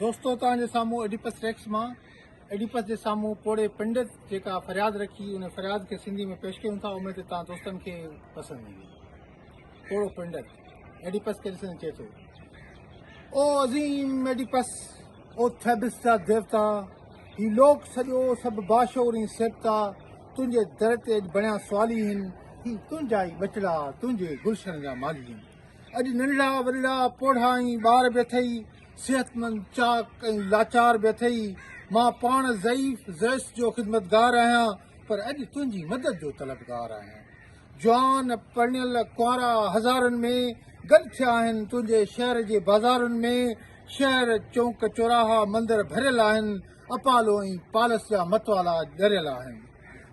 دوستو توهان جي سامهون ايڊيپس ريڪس مان ايڊيپس جي سامهون پوڙهي پنڊت جيڪا فرياد رکي ان فرياد کي سنڌي ۾ پيش ڪيون ٿا اميد ته توهان دوستن کي پسند ايندي. پوڙهو پنڊت ايڊيپس کي ڏسندي چئي ٿو، او عظيم ايڊيپس، او ٿيبس جا ديوتا، هي لوڪ سڄو سڀ باشعور ۽ سيبتا تنهنجي در تي اڄ بڻيا سوالي هن، هي تنهنجا ئي ٻچڙا تنهنجي گلشن جا مالهي هن. اڄ ننڍڙا وڏڙا پوڙها ۽ ٻار به اٿئي، صحتمند چاڪ ۽ لاچار به اٿئي. مان پاڻ ضعيف زيوس جو خدمتگار آهيان، پر اڄ تنهنجي مدد جو طلبگار آهيان. جوان، پرڻيل، ڪنوارا هزارن ۾ گڏ ٿيا آهن تنهنجي شهر جي بازارن ۾. شهر، چونڪ، چوراها، مندر ڀريل آهن، اپالو ۽ پالس جا متوالا ڏريل آهن.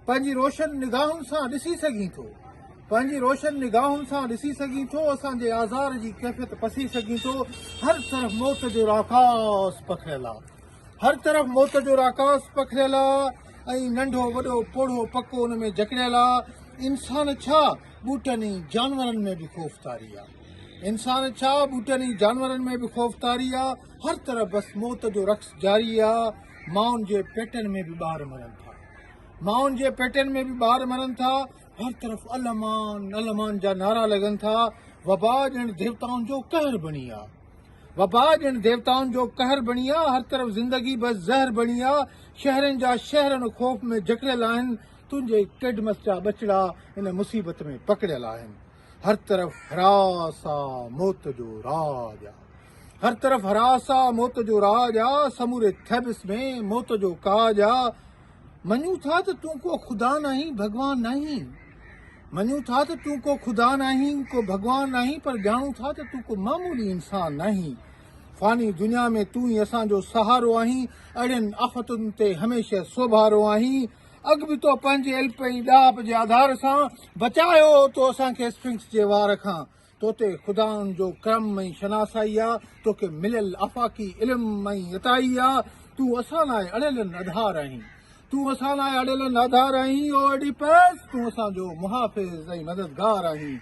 پنهنجي روشن نگاهن سان ڏسي سگهين ٿو. پنهنجي روشن نگاهن سان ڏسي سگهين ٿو، اسان جي آزار جي ڪيفيت پسي سگهين ٿو. هر طرف موت جو راڪاس پکڙيل آ. هر طرف موت جو راڪاس پکڙيل آ ۽ ننڍو وڏو پوڙهو پڪو ان ۾ جڪڙيل آ. انسان ڇا ٻوٽن ۽ جانورن ۾ به خوف طاري آ. انسان ڇا ٻوٽن ۽ جانورن ۾ به خوف طاري آ. هر طرف بس موت جو رقص جاري آ. مائن جي پيٽن ۾ به ٻار مرن ٿا. مائن جي پيٽن ۾ به ٻار مرن ٿا. هر طرف الامان الامان جا نعرا لڳن ٿا. وبا ڄڻ ديوتائن جو قهر بڻي آ. وبا ڄڻ ديوتائن جو قهر بڻي آ. هر طرف زندگي بس زهر بڻي آ. شهرين جا شهر ان خوف ۾ جڪڙيل آهن. تنهنجي ڪيڊمس جا ٻچڙا ان مصيبت ۾ پڪڙيل آهن. هر طرف هراس آ موت جو راڄ آ. هر طرف هراس آ موت جو راڄ آ. سموري ٿيبس ۾ موت جو ڪاڄ آ. مڃون ٿا ته تون ڪو خدا ناهين ڀڳوان ناهين. مڃون ٿا ته تون ڪو خدا ناهين ڪو ڀڳوان ناهين پر ڄاڻون ٿا ته تون ڪو معمولي انسان ناهين. فاني دنيا ۾ تون ئي اسان جو سهارو آهين. اهڙين آفتن تي هميشه سوڀارو آهين. اڳ به تو پنهنجي علپ ۽ ڏاهپ جي آڌار سان بچايو هو تو اسان کي اسفنڪس جي وار کان. تو تي خدائن جو ڪرم ۽ شناسائي آ، توکي مليل آفاقي علم ۽ عطائي آ، تون اسان لاء اڙيلن آڌار آهين. تون اسان لاء اڙيلن آڌار آهين، او ايڊيپس، تون اسان جو محافظ ۽ مددگار آهين.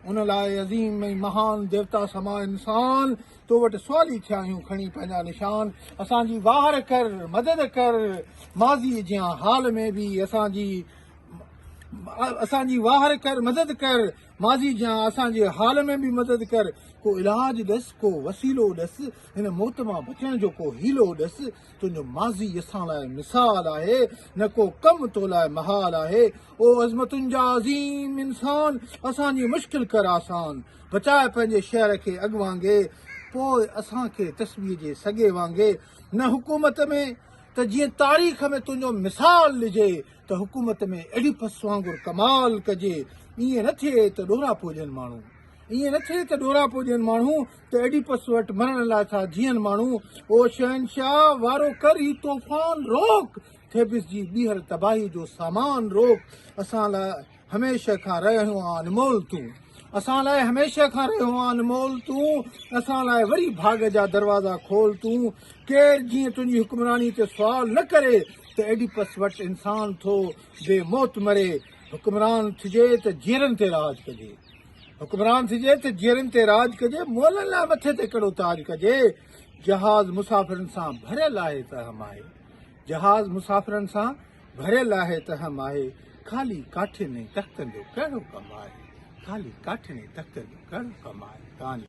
ان لاء عظيم ۽ مهان ديوتا سما انسان، تو وٽ سوالي ٿيا آهيون، کڻي پنهنجا نشان، اسان جي واهر ڪر، مدد ڪر، ماضيء جيان حال ۾ به اسان جي اسان جي واهر ڪر، مدد ڪر، ماضي جيان اسان جي حال ۾ به مدد ڪر، ڪو علاج ڏس، ڪو وسيلو ڏس، هن موت مان بچڻ جو ڪو حيلو ڏس، تنهنجو ماضي اسان لاء مثال آهي، نه ڪو ڪم تو لاء محال آهي، او عظمتن جا عظيم انسان، اسان جي مشڪل ڪر آسان، بچاء پنهنجي شهر کي اڳ وانگي، پوء اسان کي تسبيح جي سڳي وانگي، نه حڪومت ۾ ته جيئن تاريخ ۾ تنهنجو مثال ڏجي، ته حڪومت ۾ ايڊيپس وانگر ڪمال ڪجي، ائين نه ٿئي ته ڏوراپو ڏين ماڻهو، ائين نه ٿئي ته ڏوراپو ڏين ماڻهو ته ايڊيپس وٽ مرڻ لاء ٿا جيئن ماڻهو، او شهنشاهه وارو ڪر هي طوفان روڪ، ٿيبس جي ٻيهر تباهي جو سامان روڪ، اسان لاء هميشه کان رهيو آن انمول تون، اسان لاء هميشه کان رهيو آن انمول تون، اسان لاء وري ڀاڳ جا دروازا کول تون، ڪير جيئن تنهنجي حڪمراني تي سوال نه ڪري ته ايڊيپس وٽ انسان ٿو بي موت مري، حڪمران ٿجي ته جيئرن تي راڄ ڪجي، حڪمران ٿجي ته جيئرن تي راڄ ڪجي، مئلن لاء مٿي تي ڪهڙو تاج ڪجي، جهاز مسافرن سان ڀريل آهي ته اهم آهي، جهاز مسافرن سان. ڀريل آهي ته هم آهي، خالي ڪاٺين ۽ تختن جو ڪهڙو ڪم آهي، خالي ڪاٺين ۽ تختن جو ڪهڙو ڪم آهي. تان.